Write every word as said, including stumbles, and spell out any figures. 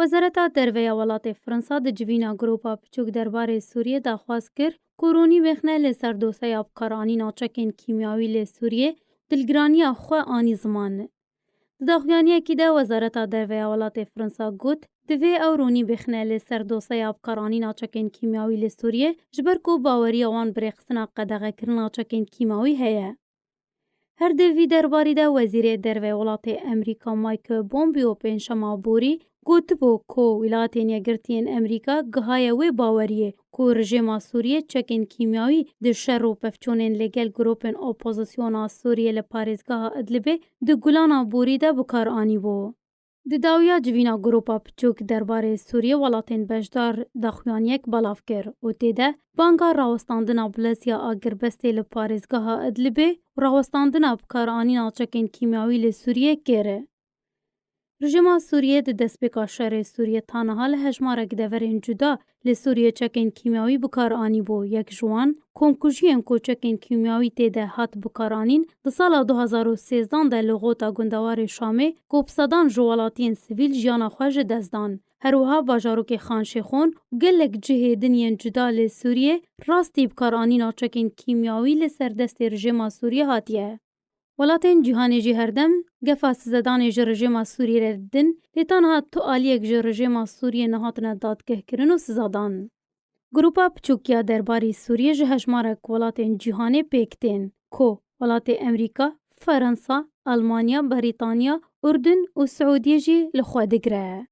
Wezareta Derve ya welatê Fransa di civîna gropa piçûk derbarê Sûriyê daxwaz kir ku ronî bêxne li ser doseya bikaranîna çekên kîmyawî li Sûriyê, dilgiraniya xwe anî ziman. Di daxuyaniyekî de Wezareta Derve ya welatê Fransa got, divê ew ronî bêxne li ser doseya bikaranîna çekên kîmyawî li Sûriyê, ji ber ku baweriya wan bi rêxistina qedexekirina çekên kîmawî heye. Her di vî derbarî de Wezîrê Derve welatê Emerîka Mike Pompeo pêncşema borî gotibû ku Wîlayetên Yekgirtiyên Emerîka gihaye wê baweriyê ku rejêma Sûriyê çekên kîmyawî di şer û pevçûnên li gel grûpên opozisyona Sûriyê li parêzgeha Idlibê di gulana borî de bi kar anîbû. Di dawiya civîna grûpa piçûk derbarê Sûriyê welatên beşdar daxuyaniyek belav kir û tê de banga rawestandina bilezya agirbestê li parêzgeha Idlibê û rawestandina bikaranîna çekên kîmyawî li Sûriyê kir. Rejîma Sûriyê di destpêka şerê Sûriyê ta niha li hejmarek deverên cuda li Sûriyê çekên kîmyawî bi kar anîbû. Yek ji wan, komkujiyên ku çekên kîmyawî tê de hat bikaranîn, di sala du hazar û sêzdan de li xota gundewarê Şamê ku bi sedan ji welatiyên sivîl jiyana xwe ji dest dan. Her wiha bajarokê Xan Şêxon û gelek cihê din yên cuda li Sûriyê rastî bikaranîna çekên kîmyawî li ser destê rejêma Sûriyê hatiye. Welatên cîhanê jî herdem gefa sizedanê ji rejêma Sûriyê re didin, lê tanha tu aliyek ji rejêma Sûriyê nehatine dadgehkirin û sizadan. Grûpa piçûk ya derbarî Sûriyê ji hejmarek welatên cîhanê pêk tên, ku welatê Emerîka, Ferensa, Almanya, Berîtanya, Urdun û Siûdiyê jî li xwe digire.